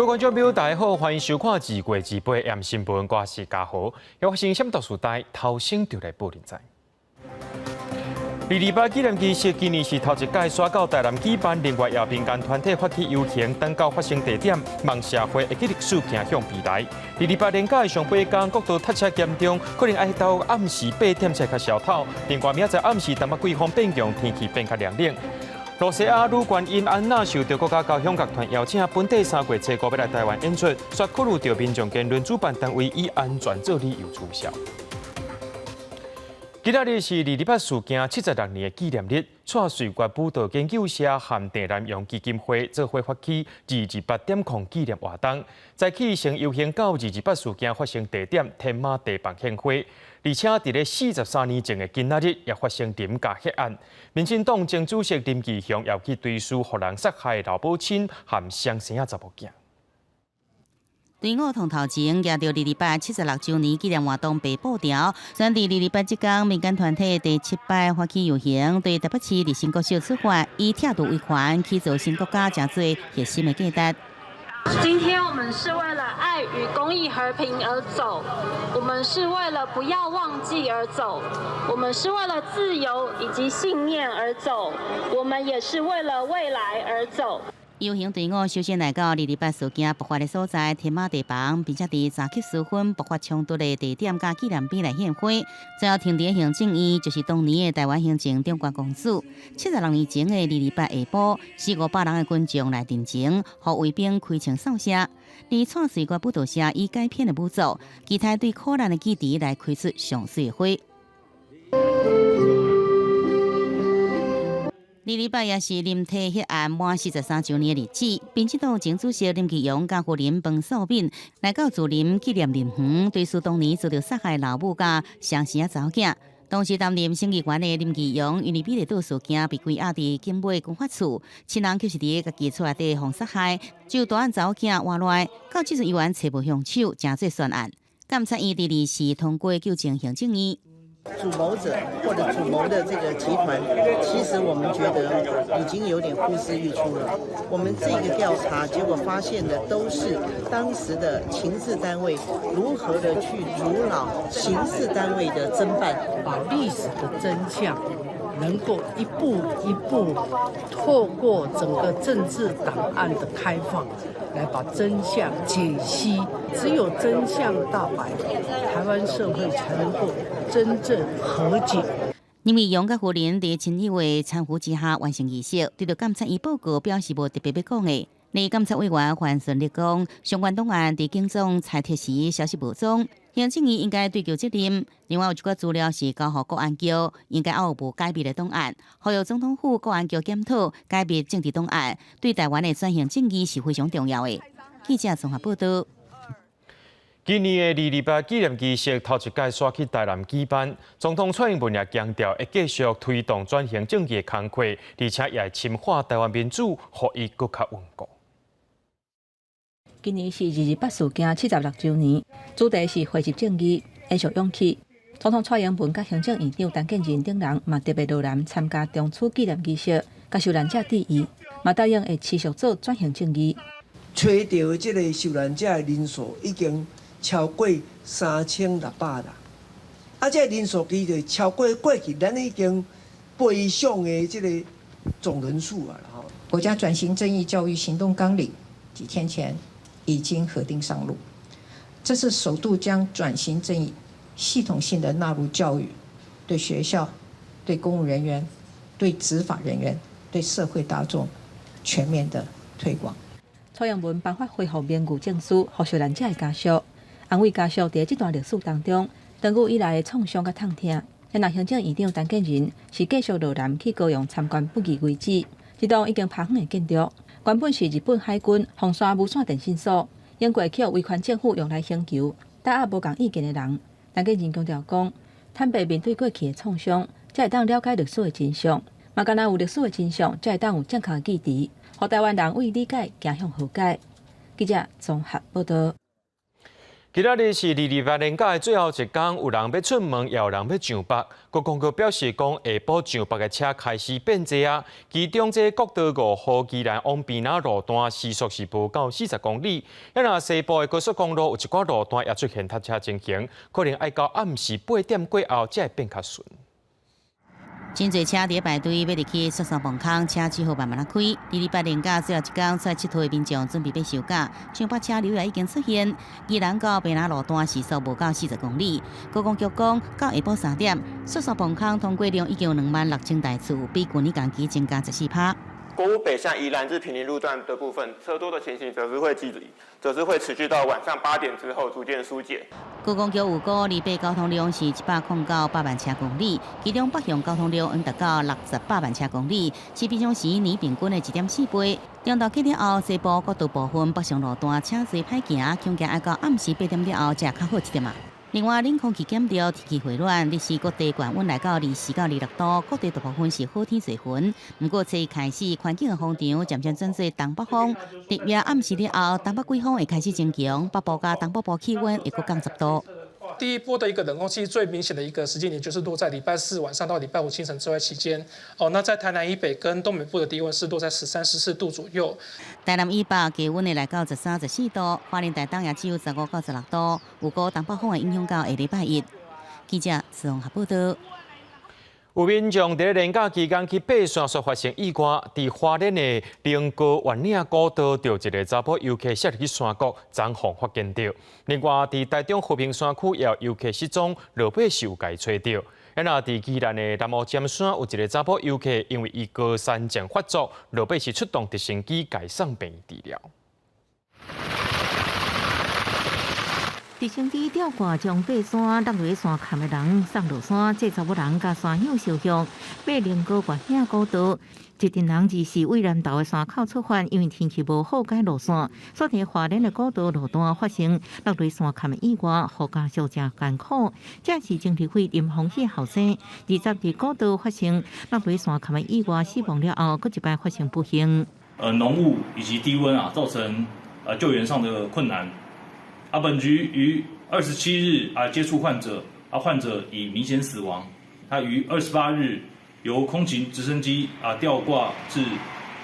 各位觀眾朋友，大家好，歡迎收看二月28 M 新聞，我是嘉豪。有發生什麼特殊代，頭先就來報恁知。二二八紀念儀式今年是頭一屆徙到台南舉辦，另外也民間團體發起遊行，等到發生地點，望社會會記歷史行向未來。二二八連假的上半工，國道塞車嚴重，可能愛到暗時8點才較消透。另外，明仔載暗時東北季風變強，天氣變較涼冷。露西亞女高音安娜受著國家交響樂團邀請，本地3月初五欲來台灣演出，煞考慮著民眾言論，主辦單位以安全做理由取消。今仔日是二二八事件76年的紀念日，蔡瑞月舞蹈研究社和鄭南榕基金會做伙發起228.0紀念活動，早起先遊行到二二八事件發生地點天馬地房獻花，而且佇咧43年前的今仔日也發生林家血案。民進黨前主席林義雄也去追思予人殺害老母親和雙生仔查某囝。隊伍從頭前舉著二二八76週年紀念活動白布條，選佇二二八這工，民間團體第七擺發起遊行，對台北市立新國小出發，以拆除圍環去做新國家，誠做核心的價值。今天我們是為了愛與公益和平而走，我們是為了不要忘記而走，我們是為了自由以及信念而走，我們也是為了未來而走。遊行隊伍首先來到二二八事件爆發的所在天馬地房，並且佇3刻10分爆發衝突的地點佮紀念碑來獻花。最後停佇行政院就是當年的臺灣行政長官公署。76年前的二二八下晡，四五百人的群眾來陣前，予衛兵開槍掃射。而蔡瑞月舞蹈社以改編的舞作，期待對苦難的記憶來開出上媠的花。二二八也是林體血案滿43週年的日子，民進黨前主席林義雄佮夫人彭素敏來到樹林紀念林園，追思當年遭著殺害老母佮雙生仔查某囝。當時擔任省議員的林義雄，因為美麗島事件被關押佇警衛軍法處，親人卻是佇家己厝內底予殺害，只有大漢查某囝活落來，到這陣猶原揣無兇手，成做懸案。監察院佇二時通過糾正行政院。主謀者或者主謀的這個集團，其實我們覺得已經有點呼之欲出了。我們這個調查結果發現的都是當時的情治單位如何的去阻撓刑事單位的偵辦，把歷史的真相能夠一步一步透過整個政治檔案的開放，來把真相解析。只有真相大白，台灣社會才能夠真正和解。林義雄佮夫人佇親友的攙扶之下完成儀式，對著監察院報告表示無特別欲講的。而監察委員范順立講，相關檔案佇警總裁撤時消失無蹤，行政院應該追究責任。另外有一寡資料是交予國安局，應該猶有無解密的檔案，呼籲總統府國安局檢討解密政治檔案，對台灣的轉型正義是非常重要的。記者綜合報道。今年的二二八紀念儀式頭一屆徙去台南舉辦，總統蔡英文也強調會繼續推動轉型正義的工課，而且也會深化台灣民主，予伊閣較穩固。今年是二二八事件76週年，主題是匯集正義、延續勇氣。總統蔡英文佮行政院長陳建仁等人嘛特別落南參加中區紀念儀式，佮受難者致意，嘛答應會持續做轉型正義。揣著這个受難者的人數已經超過3600人，啊，這个人數其實超過過去咱已經賠償的這个總人數啊，吼。國家轉型正義教育行動綱領幾天前已經核定上路，這是首度將轉型正義系統性的納入教育，對學校、對公務人員、對執法人員、對社會大眾全面的推廣。蔡英文頒發恢復名譽證書，予受難者的家屬，安慰家屬佇這段歷史當中，長久以來的創傷佮痛疼。現行政院長陳建仁是繼續落南去高雄參觀不義遺址，這棟已經拋荒的建築，原本是日本海軍鳳山無線電信所，因過去維權政府用來刑求打壓無仝意見的人。陳建仁強調講，坦白面對過去的創傷，才會當了解歷史的真相。嘛，敢若有歷史的真相，才會當有正確的記憶，予台灣人為理解走向和解。記者綜合報道。今仔日是二二八連假的最後一工，有人欲出門，也有人欲上北。觀光局表示講，下晡上北的車開始變濟啊。其中這國道5號宜蘭往屏東路段時速是無夠40公里，啊若西部的高速公路有一寡路段也出現塞車情形，可能愛到暗時8點過後才會變較順。真濟車佇咧排隊，欲入去雪山磅空，車只好慢慢仔開。二二八連假最後一工出來𨑨迌的民眾準備欲收假，上北車流也已經出現。宜蘭到屏東路段時速無夠40公里。觀光局講，到下晡3點，雪山磅空通過量已經有26,000台次，比舊年同期增加14%。國五北向宜蘭至坪林路段的部分，車多的情形則是會持續到晚上8點之後逐漸疏解。觀光局預估，二八交通量是109八萬車公里，其中北向交通量達到68萬車公里，是平常時年平均的1.4倍。中晝起了後，西部國道部分北上路段車濟歹行，恐驚愛到暗時8點了後才較好一點仔。另外，冷空氣減弱，天氣回暖，日時各地懸溫來到24到26度，各地大部分是好天濟雲。毋過初一開始，環境的風場漸漸轉做東北風，入夜暗時了後，東北季風會開始增強，北部佮東北部氣溫會閣降10度。第一波的一個冷空氣最明顯的一個時間點，就是落在禮拜四晚上到禮拜五清晨這段期間。哦，那在台南以北跟東北部的低溫是落在13、14度左右。台南以北低溫會來到13、14度，花蓮台東也只有15到16度。預估東北風會影響到下禮拜一。記者綜合報道。有民眾佇咧連假期間去爬山，煞發生意外。佇花蓮的苓高越嶺古道，著一个查埔遊客摔入去山谷，昨予發現著。另外，佇台中和平山區也有遊客失蹤，落尾是有共揣著。啊，若佇宜蘭的南湖尖山，有一个查埔遊客因為伊高山症發作，落尾是出動直升機共送病院治療。直升機吊掛將爬山落佇山崁的人送落山，這查某人佮山友相向，爬苓高越嶺古道。一陣人二是為南投的山口出發，因為天氣無好，改路線，煞佇花蓮的古道路段發生落佇山崁的意外，予家屬誠艱苦。這是前立委林鴻禧後生，20日古道發生落佇山崁的意外死亡了後，閣一擺發生不幸。濃霧以及低溫啊，造成救援上的困難。啊，本局於27日啊接觸患者，啊患者已明顯死亡。他於28日由空勤直升機啊吊掛至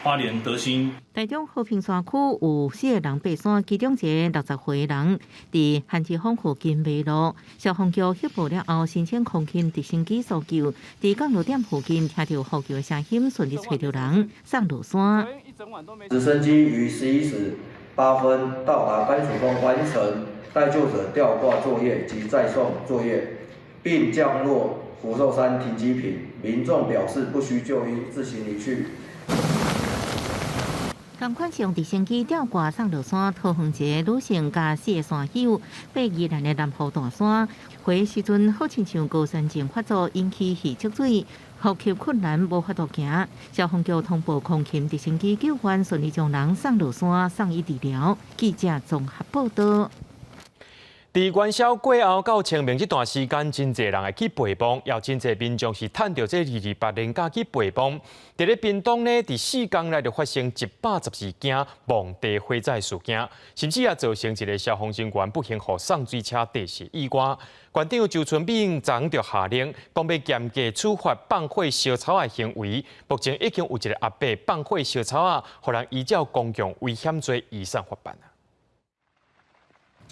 花蓮德興。台中和平山區有四个人爬山，其中一个60歲人佇番薯峰附近迷路，消防局協報了後，申請空勤直升機搜救，佇降落點附近聽著呼救的聲音，順利揣著人送落山。直升機於11時8分到達番薯峰，完成待救者吊掛作業及載送作業，並降落福壽山停機坪。民眾表示不需就醫，自行離去。仝款是用直升機吊掛送落山，桃園一个女性佮四个山友爬宜蘭的南湖大山，回時陣好親像高山症發作，引起氣促水，呼吸困難，無法度行。消防局通報空勤直升機救援，順利將人送落山，送醫治療。記者綜合報道。佇元宵過後到清明這段時間，真濟人會去陪墓，也有真濟民眾是趁著這二二八連假去陪墓。佇咧屏東呢，佇4工內就發生112件墓地火災事件，甚至也造成一个消防人員不幸予送水車硩死意外。縣長周春敏昨就下令，講欲嚴格處罰放火燒草的行為。目前已經有一个阿伯放火燒草仔，予人依照公共危險罪移送法辦。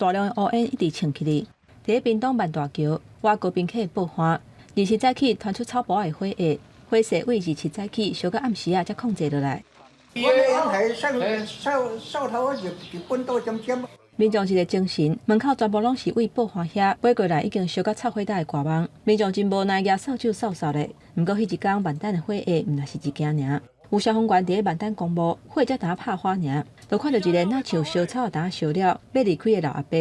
大量的烏煙一直衝起來，佇咧屏東萬大橋，倚高賓客報岸，27早起傳出草埔的火焰，火勢為27早起燒到暗時仔才控制落來。民眾一个精神，門口全部攏是為報岸遐飛過來，已經燒甲插火焦的掛網。民眾真無奈，舉掃帚掃掃咧。毋過彼一工萬丹的火焰，毋若是一件爾。有消防員佇咧萬丹公墓，火才焦拍火爾，就看著一个若像燒草仔焦燒了，欲離開的老阿伯。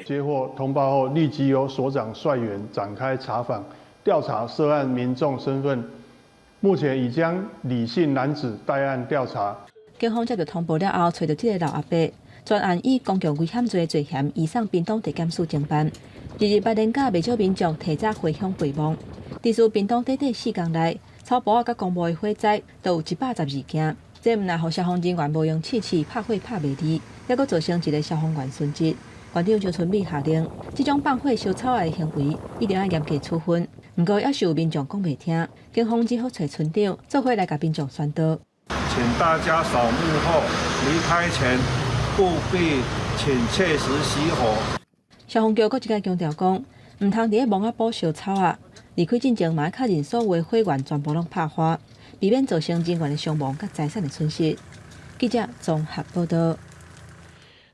接獲通報後，立即由所長率員展開查訪，調查涉案民眾身份。目前已將李姓男子帶案調查。警方接到通報了後，揣著這个老阿伯，全案以公共危險罪罪嫌移送屏東地檢署偵辦。二二八連假，袂少民眾提早回鄉陪墓。佇屏東短短4工內，草埔仔佮公墓的火災都有112件，這毋但予消防人員無閒試試拍火拍袂離，猶閣造成一个消防員殉職。縣長張春美下令，這種放火燒草仔的行為一定愛嚴格處分。毋過，猶是有民眾講袂聽，警方只好揣村長做伙來共民眾宣導。請大家掃墓後離開前，務必請切實熄火。消防局閣一擺強調講，毋通佇咧墓仔埔燒草仔，離開進前嘛愛確認所有的火源全部攏拍花，避免造成人員的傷亡佮財產的損失。記者綜合報導。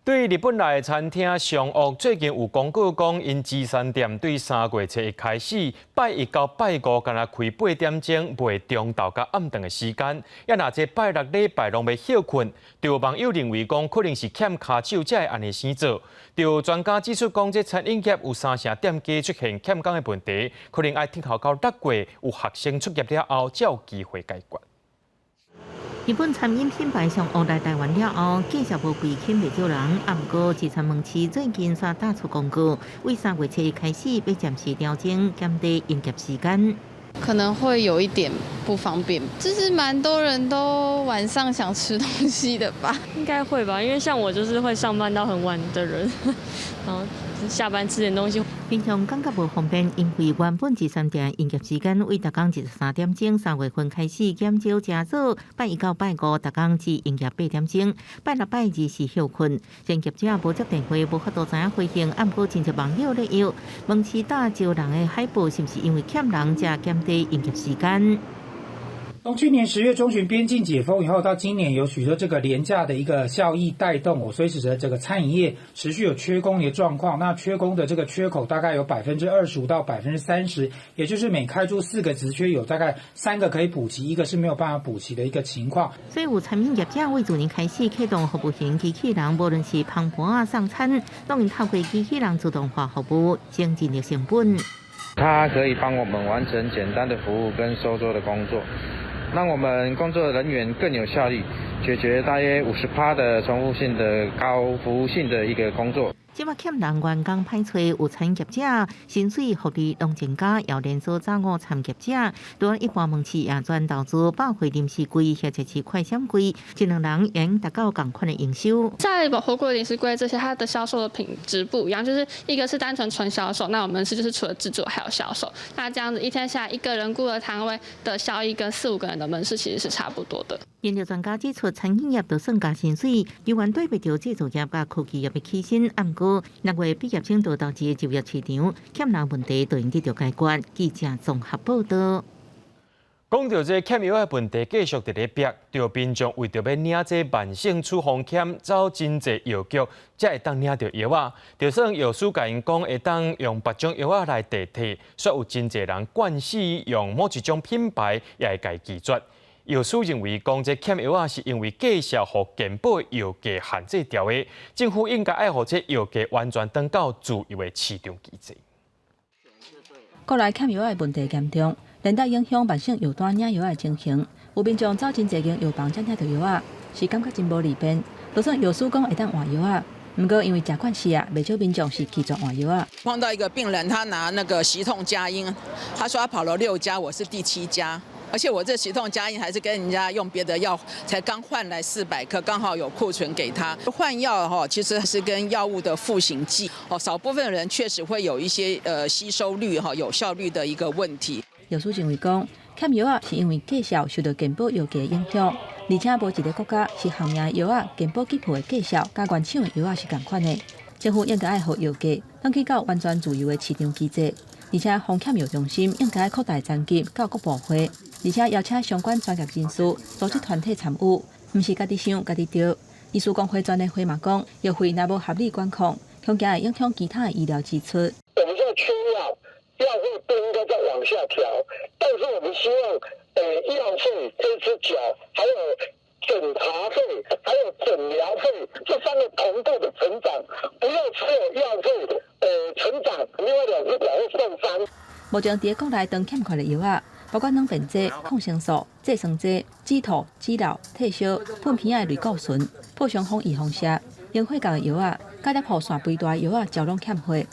對日本來的餐廳上屋最近有公告講，𪜶芝山店對3月初一開始，拜一到拜五干焦開8點鐘，賣中晝佮暗頓的時間。啊若這拜六禮拜攏欲歇睏，就有網友認為講，可能是欠跤手才會按呢生做。就有專家指出講，這餐飲業有三成店家出現欠工的問題，可能愛等候到6月有學生出業了後，才有機會解決。日本餐飲品牌上屋來台灣了後，繼續無規欠袂少人。啊，毋過芝山門市最近煞打出公告，為3月初一開始，欲暫時調整減低營業時間。可能會有一點不方便，就是蠻多人都晚上想吃東西的吧？應該會吧，因為像我就是會上班到很晚的人，然後下班吃點東西。平常感覺無方便，因為原本芝山店營業時間為逐工23點鐘，3月份開始減少食早，拜一到拜五逐工只營業8點鐘，拜六拜日是歇睏。業者無接電話，無法度知影回應，毋過真濟網友咧憂，門市大招人的海報是毋是因為欠人才減低營業時間？從去年10月中旬邊境解封以後，到今年有許多這個連假的一個效益帶動，所以使得這個餐飲業持續有缺工的狀況。那缺工的這個缺口大概有25%到30%，也就是每開出四個職缺，有大概三個可以補齊，一個是沒有辦法補齊的一個情況。所以有餐飲業者為去年開始啟動服務型機器人，無論是捧盤仔送餐，攏會透過機器人自動化服務，省人力成本。它可以幫我們完成簡單的服務跟收桌的工作，讓我們工作人員更有效率，解決大約50%的重複性的高服務性的一個工作。這擺欠人員工歹揣，有餐飲業者薪水福利攏增加，有連鎖早午餐業者，對一般門市也轉投資百貨臨時櫃或者是快閃櫃，這兩人會達到仝款的營收。在火鍋臨時櫃這些，它的銷售的品質不一樣，就是一個是單純純銷售，那我們是就是除了製作還有銷售，那這樣子一天下來，一個人顧的攤位的效益跟四五個人的門市其實是差不多的。研究專家指出，餐飲業就算加薪水，猶原對袂著製造業佮科技業的起薪。毋過，6月畢業生都投入就業市場，欠人問題就會得著解決。記者綜合報導。講著這欠藥的問題繼續佇咧逼，著民眾為著欲領這慢性處方簽，走真濟藥局，才會當領著藥仔。就算藥師共𪜶講會當用別種藥仔來代替，煞有真濟人慣勢用某一種品牌，也會共拒絕。藥師認為講這欠藥仔是因為繼續予健保藥價限制牢的，政府應該愛予這藥價完全轉到自由的市場機制。國內欠藥仔的問題嚴重，連帶影響慢性藥單領藥仔的情形。有民眾走真濟間藥房才領著藥仔，是感覺真無利便。就算藥師講會當換藥仔，毋過因為食慣勢啊，袂少民眾是拒絕換藥仔。碰到一個病人，他拿那個息痛佳音，他說他跑了六家，我是第七家。而且我這息痛佳音還是跟人家用別的藥，才剛換來400顆，剛好有庫存給他換藥哈。其實是跟藥物的賦形劑哦，少部分人確實會有一些吸收率哈、有效率的一個問題。藥師認為講，欠藥仔是因為繼續受到健保藥價影響，而且無一个國家是行業藥仔健保給付的價數，佮原廠的藥仔是仝款的。政府應該愛予藥價轉去到完全自由的市場機制，而且防欠藥中心應該擴大層級到各部會，而且邀請相關專業人士組織團體參與，毋是家己想家己著。醫師公會專的會嘛講，藥費若無合理管控，恐驚會影響其他的醫療支出。我們現在缺藥，藥費不應該再往下調，但是我們希望，藥費這隻腳，還有診查費，還有診療費，這三個同步的成長，不要只有藥費，成長，另外兩隻腳會受傷。目前佇國內當欠缺的藥仔，包括軟便劑、抗生素、制酸劑、止吐、止尿、退燒、噴鼻仔的類固醇、破傷風預防射、溶血藥的藥仔、佮攝護腺肥大的藥仔，全攏欠貨。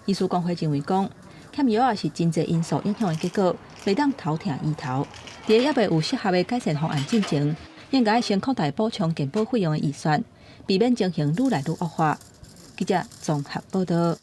醫師公會認為講，欠藥仔是真濟因素影響的結果，袂當頭疼醫頭。佇咧猶未有適合的改善方案進前，應該先擴大補充健保費用的預算，避免情形愈來愈惡化。記者綜合報道。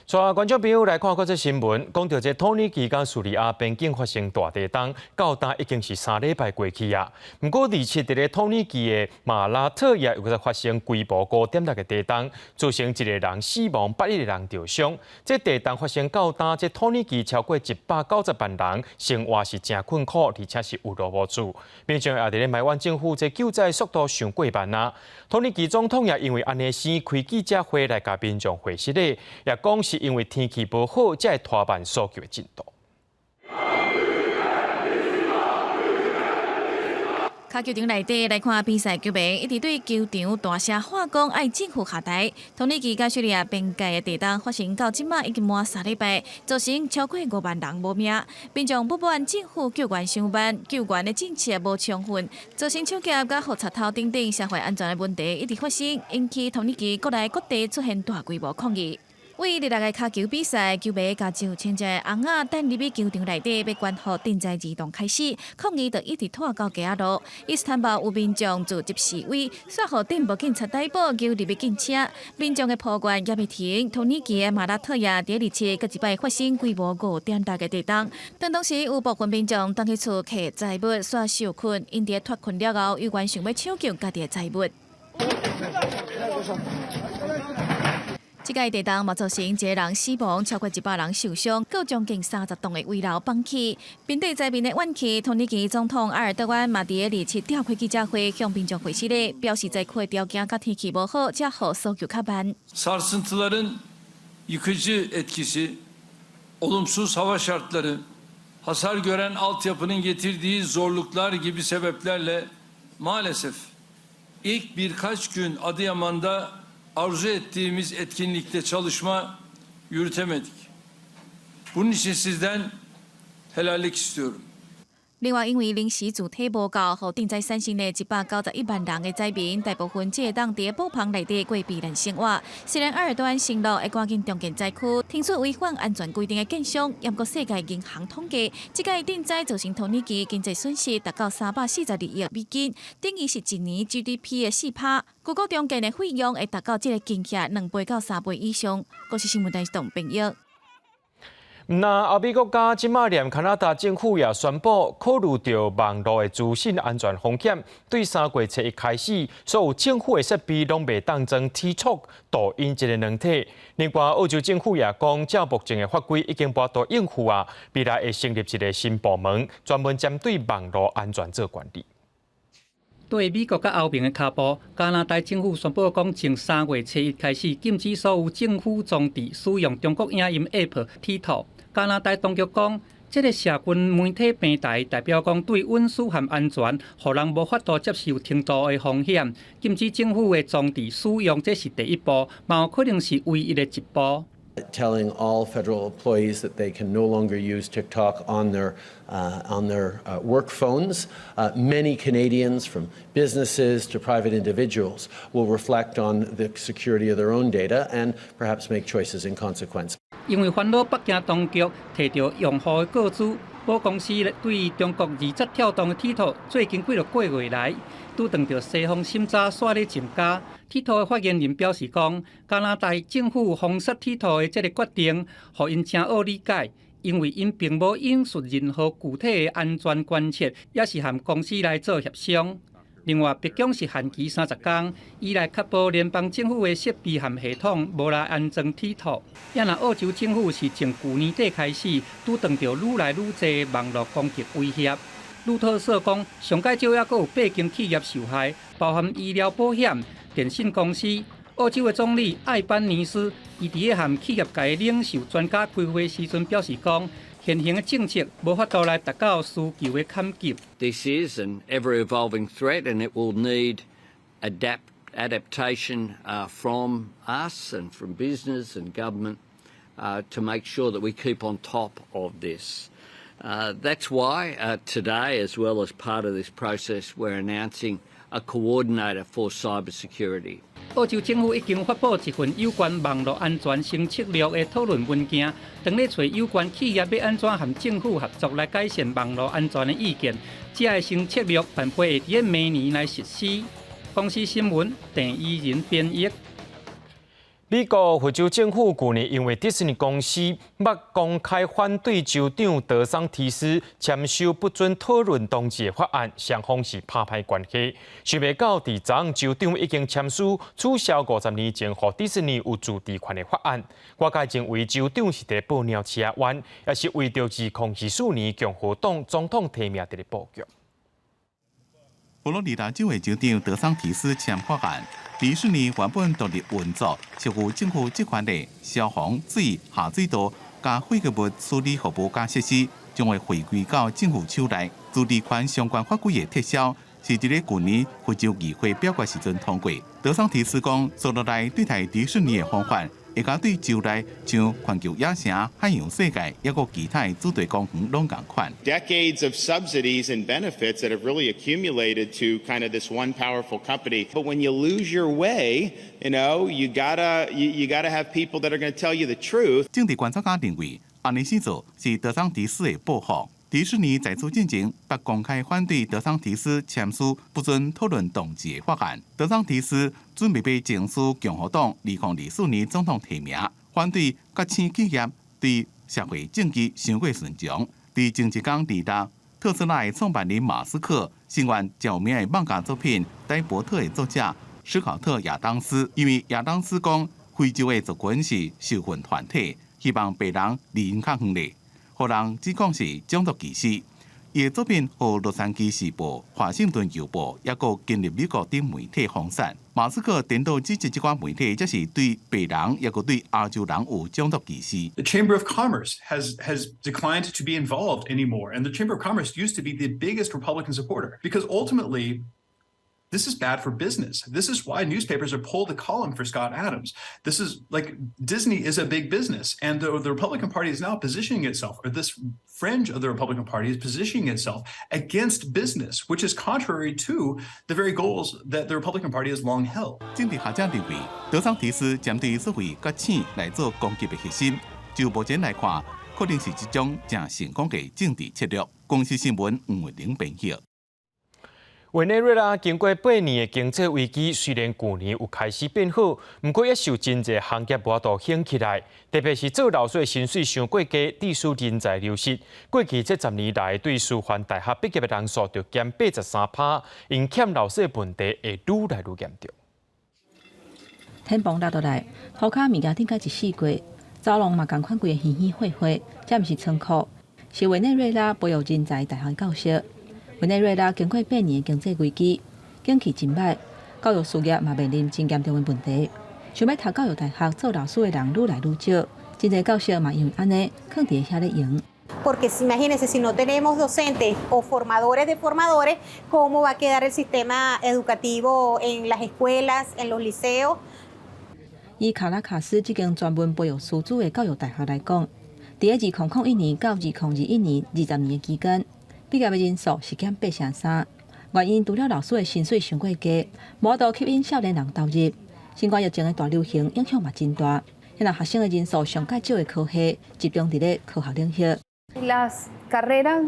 帶觀眾朋友來看國際新聞，講著這土耳其佮敘利亞邊境發生大地動，到今已經是3禮拜過去啊。毋過，二七佇咧土耳其的馬拉特亞又閣發生規模5.6的地動，造成一個人死亡，81個人著傷。這地動發生到今，這土耳其超過190萬人生活是誠困苦，而且是有路無厝。民眾也佇咧埋怨政府這救災速度傷過慢啊。土耳其總統也因為按呢先開記者會來共民眾回失禮，也講是因為天氣無好，才會拖慢搜救的進度。跤球場內底來看比賽球迷，一直對球場大聲喊講愛政府下台。土耳其佮敘利亞邊界的地動發生到這馬已經滿3禮拜，造成超過5萬人無命。民眾不滿政府救援傷慢，救援的政策無充分，造成搶劫佮予賊偷等等社會安全的問題一直發生，引起土耳其國內各地出現大規模抗議。為熱烈的跤球比賽，球迷共上千隻紅仔等入去球場內底，欲觀予賑災兒童開始，抗議就一直拖到街仔路。伊斯坦堡有民眾組織示威，煞予鎮暴警察逮捕，揪入去警車。民眾的抱怨猶未停，土耳其的馬拉特亞佇27閣一擺發生規模5.6的地動，當當時有部分民眾轉去厝摕財物，煞受困，𪜶佇脫困了後，猶原想欲搶救家己的財物。這擺地動嘛造成一個人死亡，超過100人受傷，閣將近30棟的危樓崩去。面對災民的怨氣，土耳其總統埃爾多安嘛佇27召開記者會，向民眾解釋咧，表示災區的條件佮天氣無好，才予搜救較慢。 Sarsıntıların yıkıcı etkisi, olumsuz hava şartları, hasar gören altyapının getirdiği zorluklar gibi sebeplerle maalesef ilk birkaç gün Adıyaman'da arzu ettiğimiz etkinlikte çalışma yürütemedik. Bunun için sizden helallik istiyorum. 另外，因為臨時住體無夠，予震災產生的191萬人的災民，大部分會當佇帳篷內底過避難生活。雖然埃爾多安承諾會趕緊重建災區，停止違反安全規定的建商，毋過世界銀行統計，這擺震災造成土耳其經濟損失達到342億美金，等於是一年 GDP 的4趴。預估重建的費用會達到這個金額2倍到3倍以上。國視新聞台董編譯。那歐美國家這馬連加拿大政府也宣布，考慮著網路的資訊安全風險，對3月初一開始，所有政府的設備攏袂當裝 TikTok、抖音這个軟體。另外，澳洲政府也講，照目前的法規已經無法度應付啊，未來會成立一個新部門，專門針對網路安全做管理。對美國佮歐盟的跤步，加拿大政府宣布講，從3月初一開始，禁止所有政府裝置使用中國影音 App TikTok。加拿大當局講，這个社群媒體平台代表講對隱私和安全，予人無法度接受程度的風險，禁止政府的裝置使用，這是第一步，嘛有可能是唯一的一步。 Telling all federal employees that they can no longer use TikTok on their work phones. Many Canadians, from businesses to private individuals, will reflect on the security of their own data and perhaps make choices in consequence. 因為煩惱北京當局提著用戶的個資，母公司對中國字節跳動的 TikTok 最近幾個月來，拄碰著西方審查煞咧增加。TikTok 的發言人表示講，加拿大政府封殺 TikTok 的這个決定，予𪜶誠惡理解，因為𪜶並無引述任何具體的安全關切，抑是和公司來做協商。另外，白宮是限期30工，以來確保聯邦政府的設備和系統無來安裝 TikTok。也若澳洲政府是從舊年底開始，拄碰著愈來愈濟網路攻擊威脅。路透社講，上蓋少猶閣有八間企業受害，包含醫療保險、電信公司。澳洲的總理艾班尼斯，伊佇咧和企業界領袖專家開會時陣表示講，現行的政策無法度來達到需求的坎級。 This is an ever-evolving threat, and it will need adaptation from us and from business and government to make sure that we keep on top of this. That's why today, as well as part of this process, we're announcing a coordinator for cybersecurity. 澳洲政府已經發布一份有關網路安全新策略的討論文件，當咧揣有關企業欲按怎和政府合作來改善網路安全的意見。這个新策略辦法會佇明年來實施。公視新聞鄭怡仁編譯。美國佛州政府舊年因為迪士尼公司欲公開反對州長德桑提斯簽署不准討論同志的法案，雙方是拍歹關係。想袂到佇昨昏州長已經簽署取消50年前予迪士尼有自治權的法案。外界認為州長是佇報鳥鼠仔冤，也是為著2024年共和黨總統提名佇咧布局。佛羅里達州的州長德桑提斯簽法案，迪士尼原本獨立運作，是由政府職權的消防、水、下水道佮廢棄物處理服務佮設施，將會回歸到政府手內。自治權相關法規的撤銷，是佇咧舊年佛州議會表決時陣通過。德桑提斯講，紲落來對待迪士尼的方法，會佮對州內像環球影城、海洋世界，抑閣其他的主題公園攏仝款。 Decades of subsidies and benefits that have really accumulated to kind of this one powerful company. But when you lose your way, you gotta have people that are going to tell you the truth. 政治觀察家認為，按呢勢做是德桑提斯的報復。迪士尼在此進前，欲公開反對德桑提斯簽署不准討論同志的法案。德桑提斯準備欲爭取共和黨2024年總統提名，反對各省企業對社會正義傷過順從。佇前一工26，特斯拉的創辦人馬斯克，聲援著名的漫畫作品《呆伯特》的作者史考特亞當斯，因為亞當斯講非洲的族群是受訓團體，希望白人離𪜶較遠咧。予人指控是種族歧視。伊的作品予洛杉磯時報、華盛頓郵報，抑閣今日美國等媒體封殺。馬斯克顛倒指責這寡媒體，這是對白人，抑閣對亞洲人有種族歧視。 The Chamber of Commerce has declined to be involved anymore, and the Chamber of Commerce used to be the biggest Republican supporter because ultimately, this is bad for business. This is why newspapers have pulled a column for Scott Adams. This is like Disney is a big business, and the Republican Party is now positioning itself, or this fringe of the Republican Party is positioning itself against business, which is contrary to the very goals that the Republican Party has long held. 政治學者認為，德桑提斯針對所謂覺醒來做攻擊的核心，就目前來看，可能是一種誠成功的政治策略。公視新聞吳慧玲編譯。委內瑞拉經過8年的經濟危機，雖然舊年有開始變好，毋過猶是有真濟行業無法度興起來，特別是做老師的薪水傷過低，致使人才流失。過去這10年來，對師範大學畢業的人數就減83%，𪜶欠老師的問題會愈來愈嚴重。天崩落落來，塗跤物件頂蓋一四季，走廊嘛仝款規个稀稀貨貨，這毋是倉庫，是委內瑞拉培育人才大學教室。委內瑞拉經過8年的經濟危機，景氣真䆀，教育事業嘛面臨真嚴重的問題。想欲讀教育大學做老師的人愈來愈少，真濟教室嘛因為按呢，囥佇遐咧閒。 Porque imagínense, si no tenemos docentes o formadores de formadores, ¿cómo va a quedar el sistema educativo en las escuelas, en los liceos? 以卡拉卡斯這間專門培育師資的教育大學來講，佇2001年到2021年20年的期間，畢業的人數是減8成3。原因除了老師的薪水傷過低，無法度吸引少年人投入。新冠疫情的大流行影響嘛真大，現在學生的人數上較少的科系集中佇咧科學領域。 Las carreras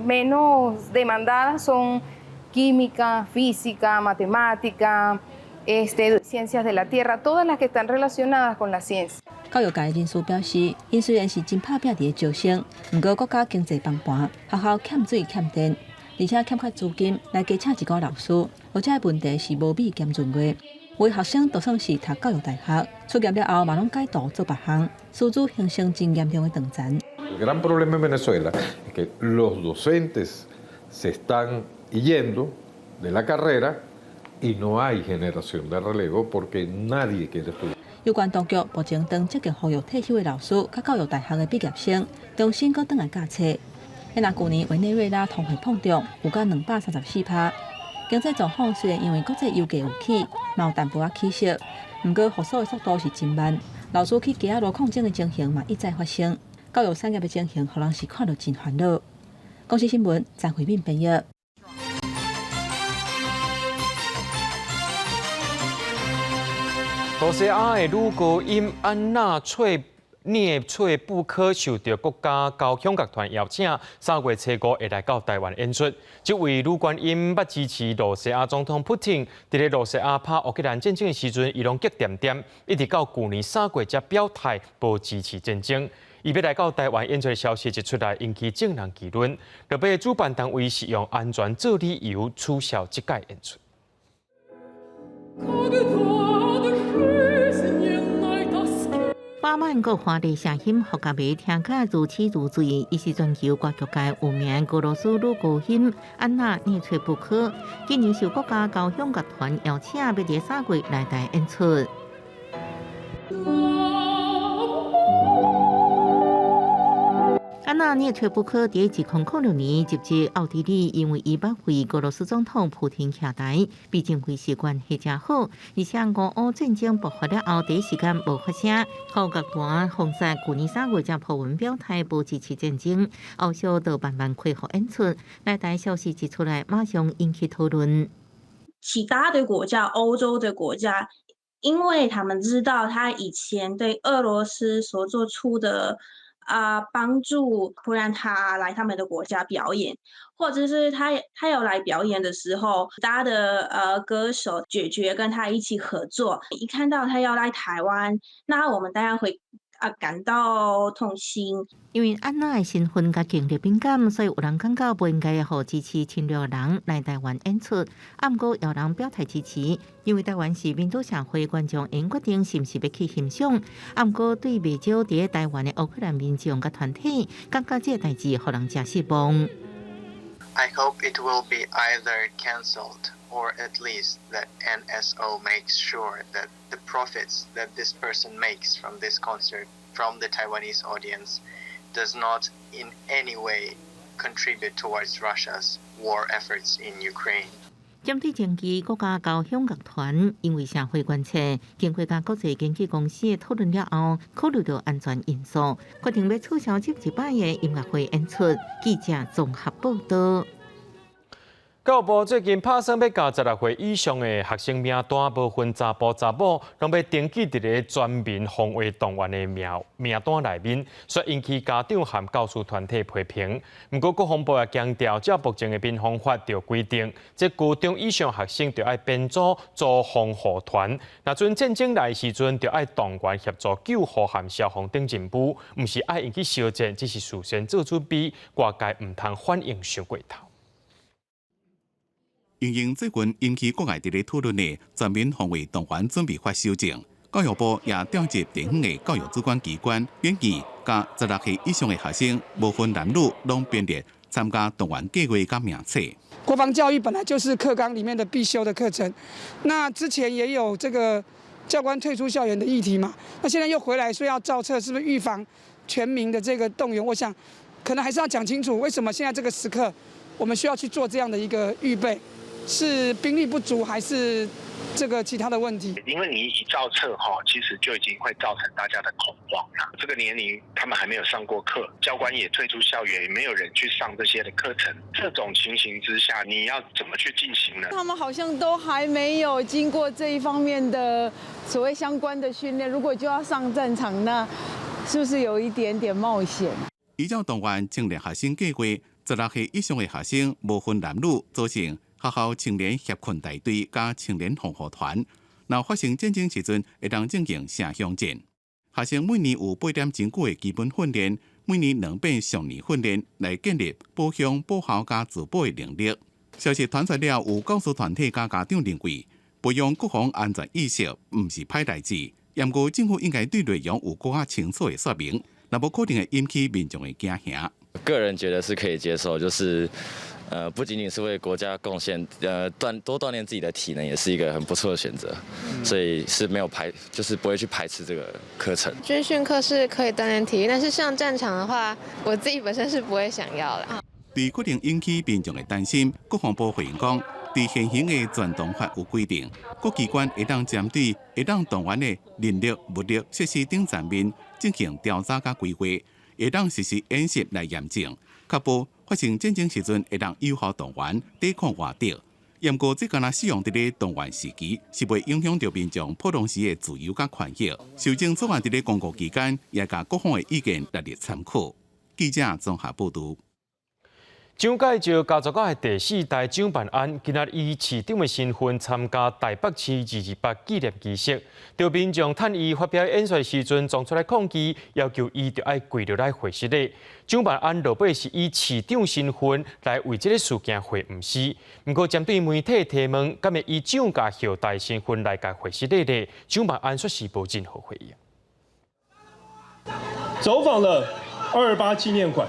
menos demandadas son química, física, matemática, ciencias de la tierra, todas las que están relacionadas con la ciencia. 教育界人士表示，𪜶雖然是真拍拚佇咧招生，毋過國家經濟崩盤，學校欠水欠電，而且欠缺資金來加請一寡老師，而這個問題是無米兼閏月。有學生就算是讀教育大學，出業了後嘛攏改道做別項，師資形成真嚴重的斷層。 El gran problema en Venezuela es que los docentes se están yendo de la carrera y no hay generación de relevo porque nadie quiere estudiar. 有關當局目前正積極呼籲退休的老師佮教育大學的畢業生重新閣轉來教冊。彼若舊年委內瑞拉通貨膨脹有到234%，經濟狀況雖然因為國際油價有起，嘛有淡薄仔起色，毋過復甦的速度是真慢。老師去街仔路抗爭的情形嘛一再發生，教育產業的情形，予人是看著真煩惱。公視新聞張慧敏編譯。羅西亞的女高音安娜翠涅翠布科受著國家交響樂團邀請，3月初五會來到台灣演出。這位女高音捌支持羅西亞總統普丁，佇咧羅西亞拍烏克蘭戰爭的時陣，伊攏激恬恬，一直到舊年3月才表態無支持戰爭。伊欲來到台灣演出的消息一出來，引起眾人議論。落尾主辦單位是用安全做理由取消這屆演出。飽滿閣華麗聲音，予歌迷聽甲如痴如醉。伊是全球歌劇界有名俄羅斯女高音安娜涅翠布科，今年受國家交響樂團邀請，欲佇3月來台演出。安娜涅崔布科佇2006年入籍奧地利，因為伊捌為俄羅斯總統普丁徛台，被認為是關係誠好。而且俄烏戰爭爆發了後，第一時間無發聲，予樂團封殺。舊年3月才鋪文表態無支持戰爭，後續就慢慢恢復演出。來台消息一出來，馬上引起討論。其他的國家，歐洲的國家，因為他們知道他以前對俄羅斯所做出的幫助，不讓他來他們的國家表演，或者是他要來表演的時候，他的歌手拒絕跟他一起合作。一看到他要來台灣，那我們當然會感到痛心。因為安娜的身份佮經歷敏感，所以有人感覺不應該予支持侵略人來台灣演出。啊，毋過有人表態支持，因為台灣是民主社會，觀眾會決定是毋是欲去欣賞。啊，毋過對袂少佇台灣的烏克蘭民眾佮團體，感覺這個代誌予人誠失望。 I hope it will be either cancelled or at least that NSO makes sure that the profits that this person makes from this concert from the Taiwanese audience does not in any way contribute towards Russia's war efforts in Ukraine. 針對前期國家交響樂團因為社會關切，經過佮國際經紀公司的討論了後，考慮到安全因素，決定欲取消這一擺的音樂會演出。記者綜合報道。教育部最近拍算欲共16歲以上的學生名單，無分查埔查某，攏欲登記佇咧全民防衛動員的名單內面，煞引起家長和教師團體批評。毋過國防部也強調，照目前的民防法著規定，這高中以上學生著愛編組組防護團，若陣戰爭來時陣，著愛動員協助救護和消防等任務，毋是愛𪜶去相戰，只是事先做準備，外界毋通反應傷過頭。因應最近引起國外佇咧討論的全民防衛動員準備法修正，教育部也調集地方的教育主管機關，研議共16歲以上的學生，無分男女，攏編列參加動員計劃佮名冊。國防教育本來就是課綱裡面的必修的課程，那之前也有這個教官退出校園的議題嘛，那現在又回來說要造冊，是不是預防全民的這個動員？我想可能還是要講清楚，為什麼現在這個時刻我們需要去做這樣的一個預備。是兵力不足，還是這個其他的問題？因為你一造冊哈，其實就已經會造成大家的恐慌了。這個年齡他們還沒有上過課，教官也退出校園，也沒有人去上這些的課程。這種情形之下，你要怎麼去進行呢？他們好像都還沒有經過這一方面的所謂相關的訓練，如果就要上戰場，那是不是有一點點冒險？依照動員青年學生計劃，16歲以上的學生無分男女組成學校青年協訓大隊佮青年防護團，若發生戰爭時陣，會當進行城鄉戰。學生每年有8點鐘久的基本訓練，每年2遍上年訓練，來建立保鄉、保校佮自保的能力。消息傳出了，有教師團體佮家長認為，培養國防安全意識毋是歹代誌，毋過政府應該對內容有閣較清楚的說明，若無可能會引起民眾的驚嚇。個人覺得是可以接受，就是，不僅僅是為國家貢獻，多鍛鍊自己的體能，也是一個很不錯的選擇，所以是沒有排，就是不會去排斥這個課程。軍訓課是可以鍛鍊體力，但是上戰場的話，我自己本身是不會想要啦。對可能引起民眾的擔心，國防部回應講，佇現行的全動法有規定，各機關會當針對會當動員的人力、物力、設施等層面進行調查佮規劃，會當實施演習來驗證，確保發生戰爭時陣會當有效動員抵抗外敵。毋過這敢若適用佇咧動員時期，是袂影響著民眾普通時的自由佮權益。修正草案佇咧公告期間，也共各方的意見列入參考。記者綜合報導。蔣介石家族的第四代蔣萬安，今仔以市長的身份參加台北市二二八紀念儀式，著民眾趁伊發表演說時陣，撞出來抗議，要求伊著愛跪落來回失禮。蔣萬安落尾是以市長身份來為這个事件回毋是，毋過針對媒體提問，敢會以蔣家後代身份來共回失禮咧？蔣萬安說是無任何回應。走訪了二二八紀念館。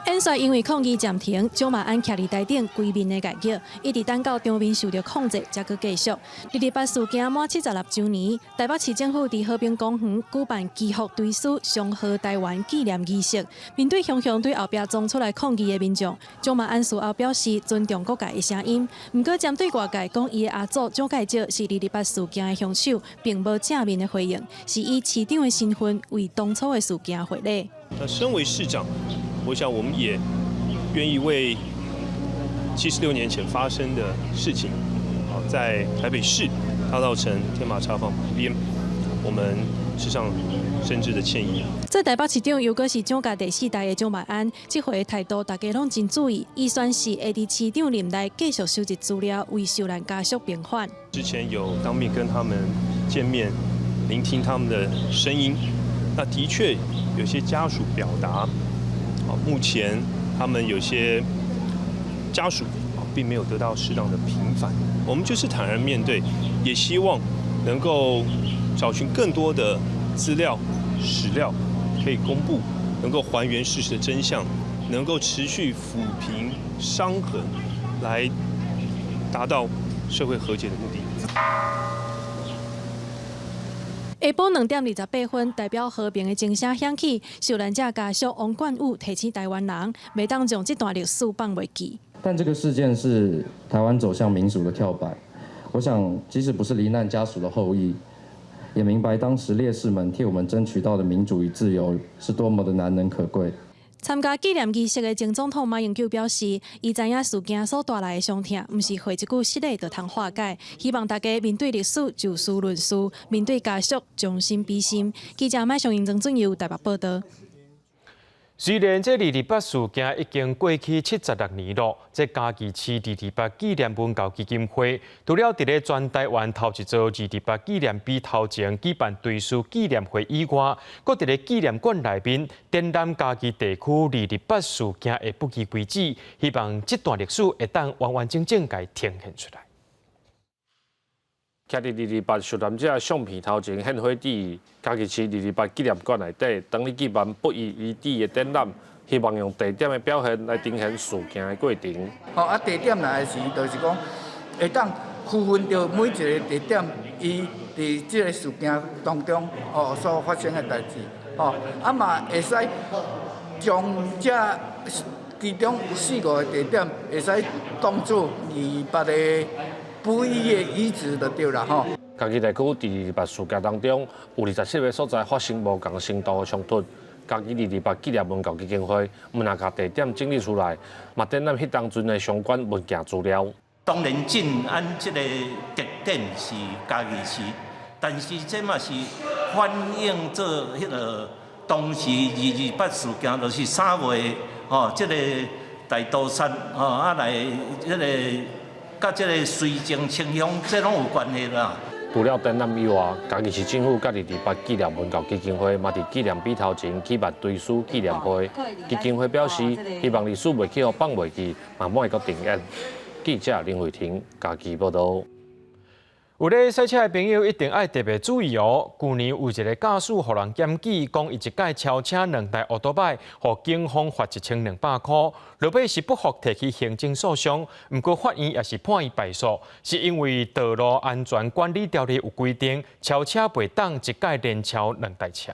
演說因為抗議暫停，蔣萬安徛佇台頂規面的徭叫，一直等到場面受著控制，才閣繼續。二二八事件滿76週年，台北市政府佇和平公園舉辦祈福追思祥和台灣紀念儀式。面對雄雄對後壁衝出來抗議的民眾，蔣萬安事後表示尊重各界的聲音。毋過針對外界講伊的阿祖蔣介石是二二八事件的兇手，並無正面的回應，是以市長的身份為當初的事件回禮。那身為市長，我想我們也願意為76年前發生的事情，在台北市大稻埕天馬茶坊旁邊，我們致上深摯的歉意。做台北市長，又閣是蔣家第四代的蔣萬安，這回態度大家攏真注意。伊宣誓會佇市長任內繼續收集資料，為受難家屬平反。之前有當面跟他們見面，聆聽他們的聲音，那的確有些家屬表達。目前他們有些家屬並沒有得到適當的平反，我們就是坦然面對，也希望能夠找尋更多的資料、史料可以公布，能夠還原事實的真相，能夠持續撫平傷痕，來達到社會和解的目的。下晡2點28分，代表和平的鐘聲響起，受難者家屬王冠宇提醒台灣人，袂當將這段歷史放袂記。但這個事件是台灣走向民主的跳板。我想，即使不是罹難家屬的後裔，也明白當時烈士們替我們爭取到的民主與自由是多麼的難能可貴。參加紀念儀式的前總統馬英九表示，伊知影事件所帶來的傷痛，毋是回一句失禮就通化解。希望大家面對歷史就事論事，面對家屬將心比心。記者麥尚英、曾俊佑台北報導。雖然這二二八事件已經過去76年囉，這嘉義市二二八紀念文教基金會除了佇咧全台灣頭一座二二八紀念碑頭前舉辦追思紀念會以外，閣佇咧紀念館內面展覽嘉義地區二二八事件的筆記規矩，希望這段歷史會當完完整整共呈現出來。徛佇二二八受難者相片頭前獻花佇嘉義市二二八紀念館內底，當咧舉辦不遺遺址的展覽，希望用地點的表現來呈現事件的過程。吼啊，地點來的時，就是講會當區分著每一个地點，伊佇這个事件當中吼所發生的代誌，吼啊嘛會使將這其中有四五个地點，會使當做二二八的不一的遺址就對啦吼。嘉義地區佇二二八事件當中，有27个所在發生無仝程度的衝突。嘉義二二八紀念文教基金會毋但共地點整理出來，嘛展覽彼當陣的相關文件資料。當然，鎮安這个特點是嘉義市，但是這嘛是反映做彼个當時二二八事件，就是3月吼，這个大屠殺吼啊來這个。佮這个水情清鄉，這攏有關係啦。除了展覽以外，嘉義市政府佮二二八紀念文教基金會嘛佇紀念碑頭前舉辦追思紀念會。基金會表示，希望歷史袂去予放袂記，嘛莫會閣重演。記者林慧婷嘉義報導。有咧賽車的朋友一定愛特別注意哦。舊年有一个駕駛予人檢舉，講伊一擺超車兩台歐多擺，予警方罰1200箍。落尾是不服提起行政訴訟，毋過法院也是判伊敗訴，是因為道路安全管理條例有規定，超車袂當一擺連超兩台車。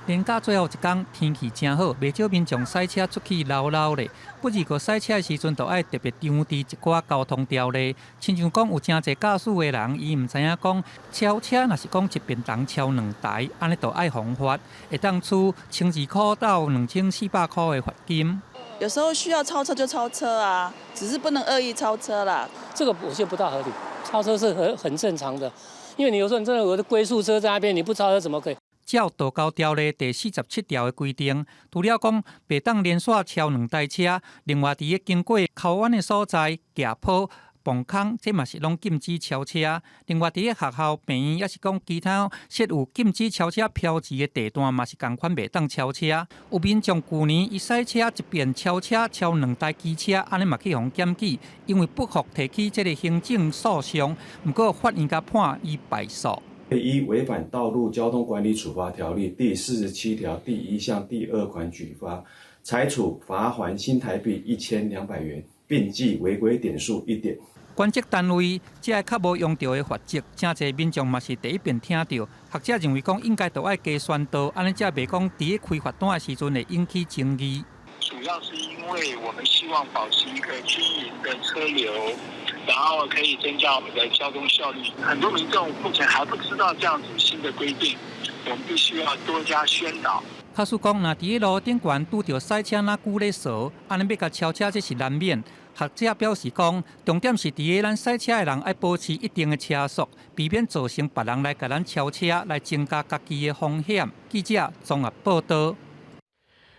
連假最後一工，天氣誠好，袂少民眾駛車出去溜溜咧。不過駛車的時陣，就愛特別注意一寡交通條例，親像講有誠濟駕駛的人，伊毋知影講超車，若是講一遍通超兩台，按呢就愛予罰，會當處1200塊到2400塊的罰金。有時候需要超車就超車啊，只是不能惡意超車啦。這個我覺得不大合理，超車是很正常的，因為你有時候你真的有的龜速車在那邊，你不超車怎麼可以？照道交條例第47條的規定，除了講袂當連續超兩台車，另外佇咧經過溝彎的所在、斜坡、磅空，這嘛是攏禁止超車。另外，佇咧學校、病院，抑是講其他設有禁止超車標誌的地段，嘛是仝款袂當超車。有民眾舊年伊駛車一遍超車超兩台機車，按呢嘛去予檢舉，因為不服提起這个行政訴訟，毋過法院共判伊敗訴。依違反道路交通管理處罰條例第47條第1項第2款舉發，裁處罰鍰新台幣1200元，並記違規點數1點。關職單位這个較無用著的罰則，誠濟民眾嘛是第一遍聽著。學者認為講應該都愛加宣導，按呢才袂講佇咧開罰單的時陣會引起爭議。主要是因為我們希望保持一個均勻的車流，然後可以增加我們的交通效率。很多民眾目前還不知道這樣子新的規定，我們必須要多加宣導。假使講，若佇咧路頂懸拄著賽車若久咧趖，按呢欲共超車，這是難免。學者表示講，重點是佇咧咱賽車的人愛保持一定的車速，避免造成別人來共咱超車，來增加家己的風險。記者綜合報導。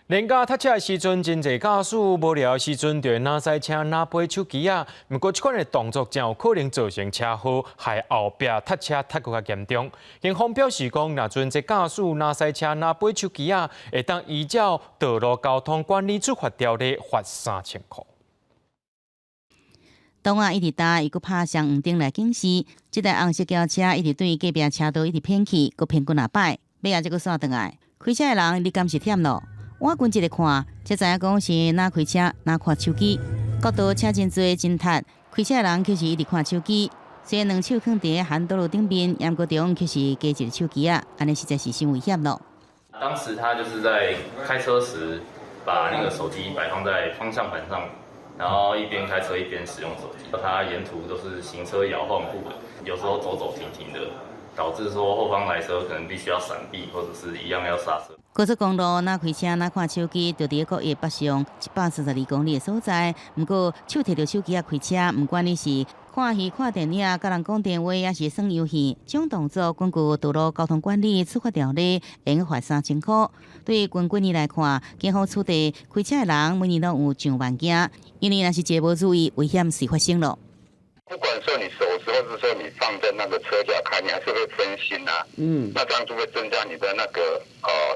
連假塞車的時陣，真濟駕駛無聊的時陣，就會若駛車若背手機仔。毋過，這款的動作真有可能造成車禍，害後壁塞車塞閣較嚴重。警方表示講，若陣這駕駛若駛車若背手機仔，會當依照道路交通管理處罰條例罰3000塊。當仔一直焦，伊閣拍雙黃燈來警示，這台紅色轎車一直對隔壁車道一直偏去，閣偏幾若擺，尾仔才閣煞轉來。開車的人，你敢是忝咯？我近一个看，才知影講是若開車若看手機，國道車真濟真塞，開車的人卻是一直看手機。雖然兩手囥佇咧道路頂面，毋過中卻是加一个手機仔，按呢實在是傷危險咯。當時他就是在開車時，把那個手機擺放在方向盤上，然後一邊開車一邊使用手機。他沿途都是行車搖晃不穩，有時候走走停停的，導致說後方來車可能必須要閃避，或者是一樣要剎車。高速公路若開車若看手機，就佇咧國一北上132公里的所在。毋過手提著手機仔開車，毋管你是看戲、看電影、佮人講電話，抑是耍遊戲，這種動作根據道路交通管理處罰條例，會用罰3000塊。對近幾年來看，警方取締開車的人每年攏有上萬件，因為若是一個無注意，危險隨發生咯。不管說你手持，或是說你放在那個車架看，你還是會分心啊。那這樣就會增加你的那個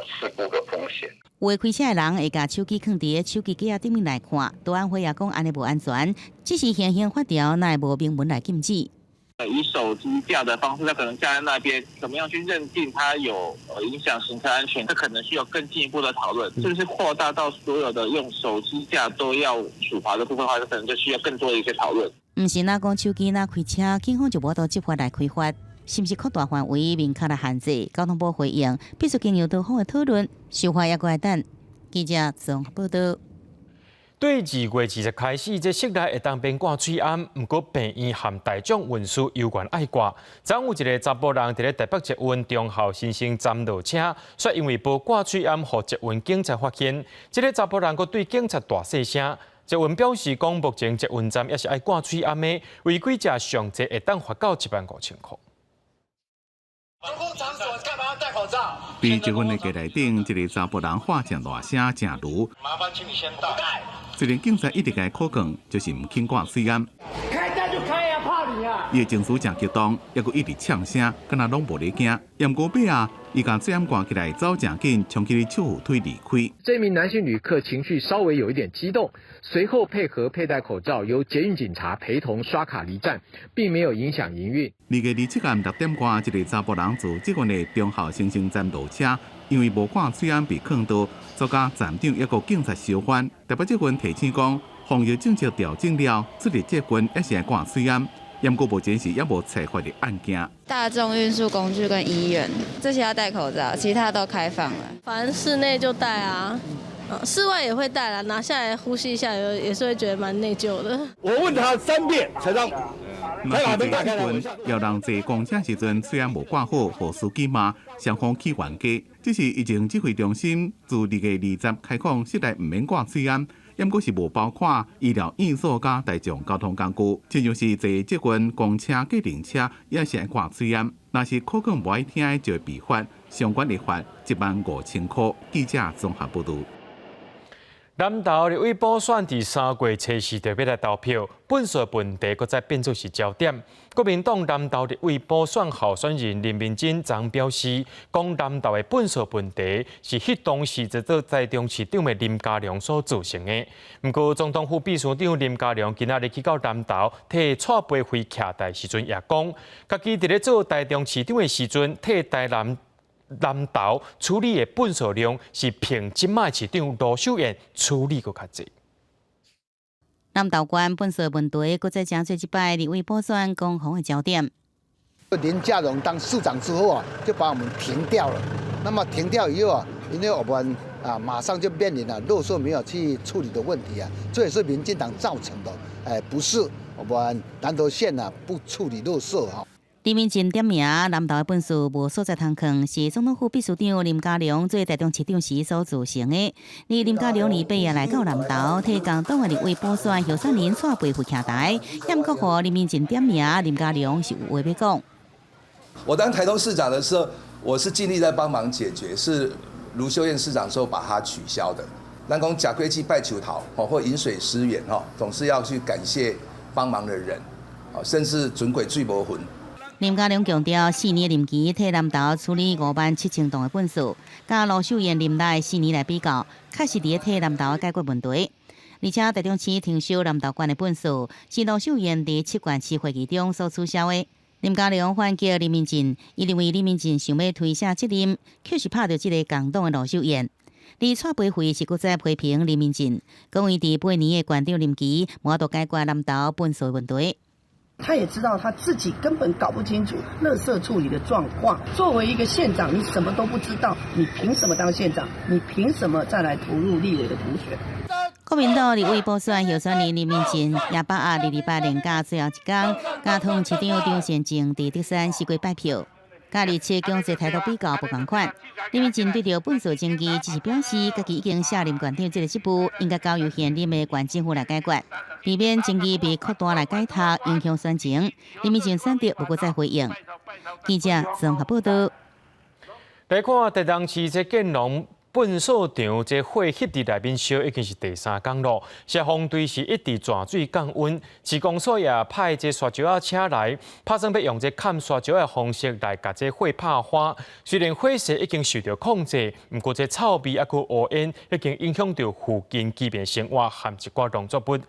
事故的風險。有的開車的人會共手機囥佇手機架仔頂面來看，道安會也講按呢無安全，只是現行法條哪會無明文來禁止。以手機架的方式，它可能架在那邊，怎麼樣去認定它有影響行車安全？這可能需要更進一步的討論，是不是擴大到所有的用手機架都要處罰的部分的話，可能就需要更多的一些討論。毋是若講手機若開車，警方就無法度執法來開罰，是毋是擴大範圍明確來限制？交通部回應，必須經由多方的討論，修法猶閣愛等。記者綜合報導。對2月20開始，這室內會當免掛喙罨，毋過病院和大眾運輸猶原愛掛。昨有一个查埔人佇咧台北捷運忠孝新生站落車，卻因為無掛喙罨，予捷運警察發現。這个查埔人閣對警察大細聲。捷運表示講，目前捷運站猶是愛掛喙罨的，違規者上濟會當罰到1萬5千塊。公共場所幹嘛要戴口罩？佇捷運的月台頂，一个查埔人喊誠大聲，誠魯。麻煩請你先戴。雖然警察一直共伊苦勸，就是毋肯掛喙罨。開單就開啊，怕你啊！伊的情緒誠激動，猶閣一直嗆聲，敢若攏無咧驚。毋過尾仔，伊共喙罨掛起來，走誠緊，衝去手扶梯離開。這名男性旅客情緒稍微有一點激動，隨後配合佩戴口罩，由捷運警察陪同刷卡離站，並沒有影響營運。2月27暗6點外，一个查埔人坐捷運的忠孝新生站落車，因為無掛喙罨被囥倒，遭佮站長抑閣警察相翻。台北捷運提醒講，防疫政策調整了，出入捷運猶是愛掛喙罨。毋過目前是猶無裁罰的案件。大眾運輸工具跟醫院這些要戴口罩，其他都開放了。反正室內就戴啊，室外也會戴啦，拿下來呼吸一下，也是會覺得蠻內疚的。我問他三遍才讓。若是坐捷運，有人坐公車時陣喙罨無掛好，予司機罵，雙方起冤家。這是疫情指揮中心自2月20開放室內毋免掛喙罨，毋過是無包括醫療院所佮大眾交通工具，親像是坐捷運、公車、計程車，也是愛掛喙罨。若是口講無愛聽，就會被罰，相關的罰15,000塊。記者綜合報導。南投立委補選佇3月初四就欲來投票，糞埽問題閣再變做是焦點。國民黨南投立委補選候選人林明溱昨表示，講南投的糞埽問題是彼當時做做台中市長的林佳龍所造成的。毋過總統府秘書長林佳龍今仔日去到南投替蔡培慧徛台時陣，也講，家己佇咧做台中市長的時陣，替台南南投處理的糞埽量是比這擺市長盧秀燕處理閣較濟。南投縣糞埽問題，閣再成做這擺立委補選攻防的焦點。林佳龍當市長之後啊，就把我們停掉了。那麼停掉以後啊，因為我們啊，馬上就面臨了垃圾沒有去處理的問題啊，這也是民進黨造成的。哎，不是我們南投縣啊不處理垃圾哈。林明溱點名南投的糞埽無所在通囥，是總統府秘書長林佳龍做台中市長時所造成的。而林佳龍禮拜也來到南投，替共黨的立委補選候選人蔡培慧徛台，毋過予林明溱點名林佳龍是有話欲講。我當台東市長的時候，我是盡力在幫忙解決，是盧秀燕市長時候把它取消的。咱講食果子拜樹頭，或飲水思源，總是要去感謝幫忙的人，甚至船過水無痕。林佳龍強調，4年任期替南投處理57,000噸的糞埽，佮盧秀燕任內4年來比較，確實佇咧替南投解決問題。而且台中市停收南投縣的糞埽，是盧秀燕佇七縣市會議中所取消的。林佳龍反擊林明溱，伊認為林明溱想欲推卸責任，卻是拍著這个共黨的盧秀燕。而蔡培慧是閣再批評林明溱，講伊佇8年的縣長任期，無法度解決南投糞埽問題。他也知道他自己根本搞不清楚垃圾處理的狀況。作為一個縣長，你什麼都不知道，你憑什麼當縣長？你憑什麼再來投入立委的補選？國民黨立委補選候選人林明溱，也把握228連假最後一工，共桃園市長張善政佇竹山四界拜票，佮27強制態度比較無仝款。林明溱對著糞埽爭議，只是表示家己已經卸任縣長這个職務，應該交由現任的縣政府來解決，避免爭議被擴大來解讀，影響選情。林明溱選擇無閣再回應。記者綜合報導。來看台東市這建農糞埽場，這火翕佇內面燒，已經是第三工咯。消防隊是一直泉水降溫，市公所也派這沙石仔車來，拍算欲用這砍沙石的方式來共這火拍花。雖然火勢已經受到控制，毋過這臭味猶閣烏煙已經影響著附近居民生活和一寡農作物。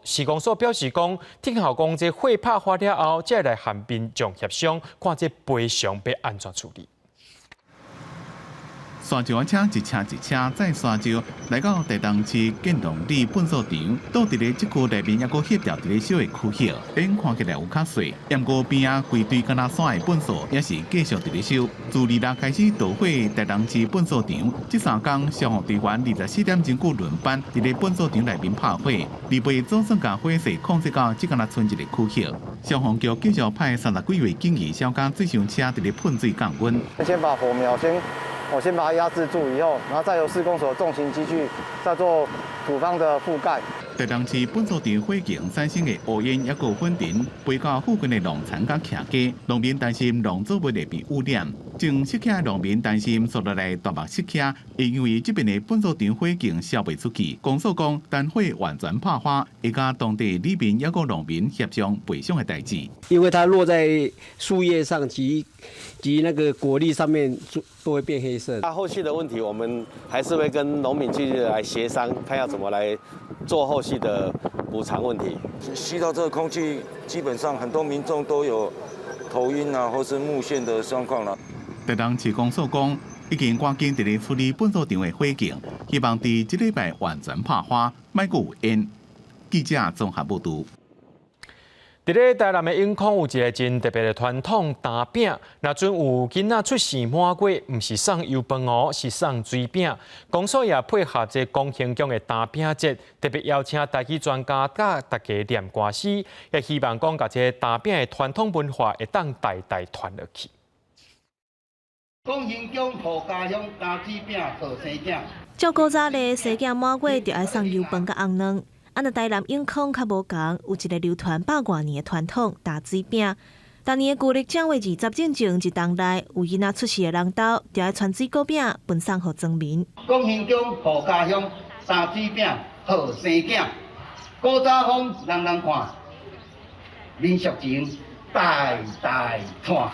市公所表示講，聽候講這火拍花了後，才會來和民眾協商，看這賠償欲按怎處理。沙石車一車一車載沙石來到台東市建農里糞埽場，倒佇咧這區內面，猶閣翕著佇咧燒的區域，眼看起來有較細，毋過邊仔規堆敢若山的糞埽也是繼續佇咧燒。自2日開始著火台東市糞埽場，這三工消防隊員24點鐘久輪班佇咧糞埽場內面拍火，2八總算共火勢控制到只敢若賰一个區域。消防局繼續派30幾位警員小佮水箱車佇咧噴水降溫。先把火苗先。我先把它壓制住以後，然後再由市公所重型機具再做土方的覆蓋。台東市糞埽場火警產生的烏煙猶閣粉塵，飛到附近的農田佮徛家，農民擔心農作物會被污染。種釋迦農民擔心紲落來大目釋迦，因為這邊的糞埽場火警燒袂出去。公所講，等火完全拍花，會佮當地里民猶閣農民協商賠償的代誌。因為它落在樹葉上及那個果粒上面，都會變黑色。那後續的問題，我們還是會跟農民繼續來協商，看要怎麼來做後續的補償問題。吸到這個空氣，基本上很多民眾都有頭暈啊，或是目眩的狀況啦。台東市公所講，已經趕緊佇咧處理糞埽場的火警，希望佇這禮拜完全拍花，莫閣有煙。記者綜合報導。佇咧台南的永康有一个真特別的傳統擔餅，若準有囡仔出世滿月，毋是送油飯哦，是送水餅。公所也配合這個廣興宮的擔餅節，特別邀請台語專家佮大家念歌詩，也希望講共這個擔餅的傳統文化會當代代傳落去。廣興宮護家鄉，擔水餅好生囝。照古早咧，生囝滿月就愛送油飯佮紅卵。啊，若台南永康較無仝，有一个流傳百外年的傳統擔水餅。逐年的舊曆正月20進前一冬內，有囡仔出世的人兜，就愛傳水果餅分送予村民。廣興宮護家鄉，擔水餅好生囝。古早風人人看，民俗情代代傳。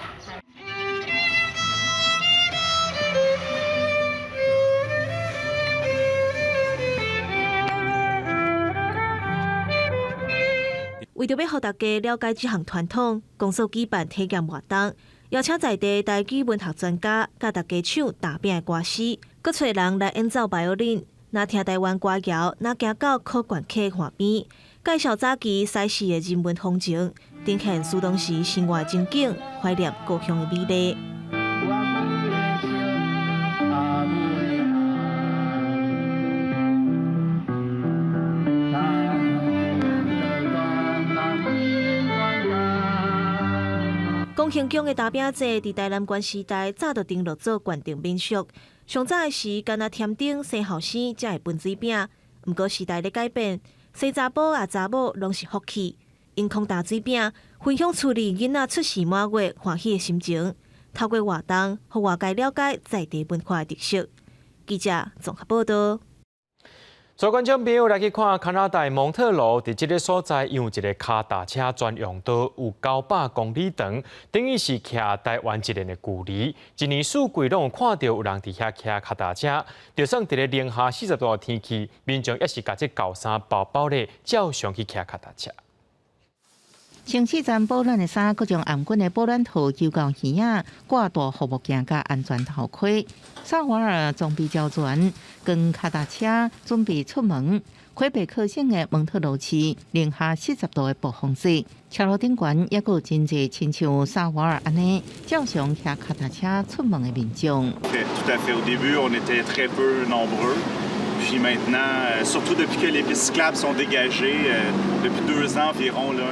為著欲予大家了解這項傳統，公所舉辦體驗活動，邀請在地台語文學專家，佮大家唱擔餅的歌詩，閣揣人來演奏バイオリン，若聽台灣歌謠，若行到考卷溪岸邊，介紹早期西勢的人文風情，呈現蘇當時生活的情景，懷念故鄉的美麗。廣興宮的擔餅節佇台南縣時代早就登錄做縣定民俗。上早的時，干焦添丁生後生才會分水餅。毋過時代咧改變，生查埔抑查某攏是福氣。永康擔水餅，分享厝裡囡仔出世滿月歡喜的心情，透過活動，予外界了解在地文化的特色。記者綜合報導。所以觀眾朋友來去看加拿大蒙特羅，佇這个所在有一个跤踏車專用道，有900公里長，等於是騎台灣一年的距離。一年四季攏有看著有人佇遐騎跤踏車，就算佇咧零下40度的天氣，民眾也是共這厚衫薄薄咧，照常去騎跤踏車。清洗欉保暖的衫，閣將頷頸的保暖套繫到耳仔，掛大護目鏡佮安全頭盔。薩瓦爾裝備齊全，跟跤踏車準備出門。魁北克省的蒙特羅市零下40度的暴風雪，車路頂懸猶閣有真濟親像薩瓦爾按呢，照常騎跤踏車出門的民眾。 Tout à fait. Au début, on était très peu nombreux. Puis maintenant, surtout depuis que les pistes cyclables sont dégagées, depuis 2 ans environ, là,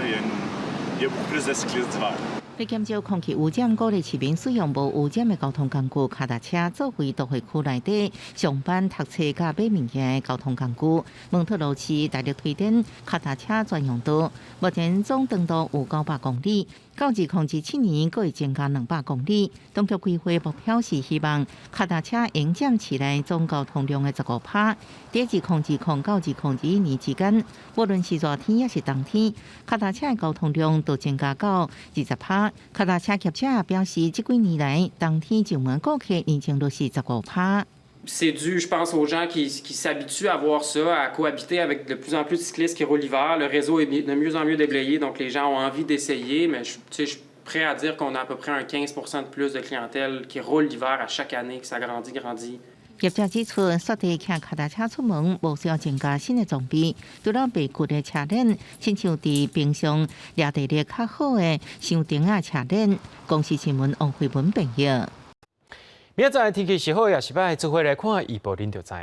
il y a beaucoup plus de cyclistes d'hiver. 欲減少空氣污染，鼓勵市民使用無污染的交通工具，跤踏車作為都會區內底上班、讀冊佮買物件的交通工具。蒙特羅市大力推展跤踏車專用道，目前總長度有900公里，到2027年閣會增加200公里。當局規劃目標是希望跤踏車應佔市內總交通量的15趴。佇2020到2021年之間，無論是熱天抑是冬天，跤踏車的交通量都增加到20趴。跤踏車業者表示，這幾年來冬天上門顧客年增率是15趴。 C'est dû, je pense, aux gens qui s'habituent à voir ça, à cohabiter avec de plus en plus de cyclistes qui roulent l'hiver. Le réseau est de mieux en mieux déblayé, donc les gens ont envie d'essayer, mais je suis prêt à dire qu'on a à peu près un 15 de plus de clientèle qui roule l'hiver à chaque année, que ça grandit, grandit. 業者指出，雪地騎跤踏車出門無需要增加新的裝備，除了袂舊的車鏈，親像佇冰上掠地力較好的雙釘仔車鏈。公視新聞王慧文編譯。明仔載天氣是好抑是䆀，做伙來看預報，恁就知。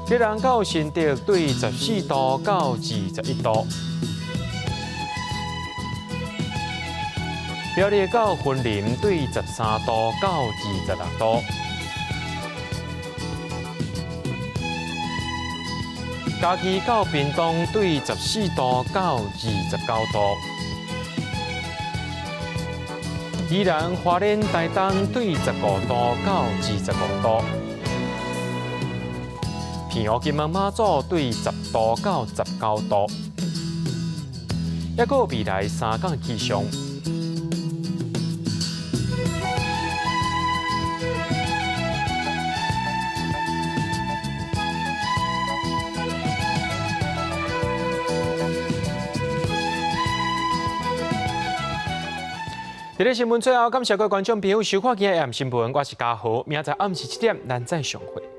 基隆到新竹對14度到21度。苗栗到雲林對13度到26度。嘉義到屏東對14度到29度。宜蘭花蓮台東對15度到25度。澎湖金門馬祖對10度到19度。抑閣有未來3工氣象。佇咧新聞最後，感謝各位觀眾朋友收看今日的新聞，我是嘉豪，明仔載暗時7點，咱再相會。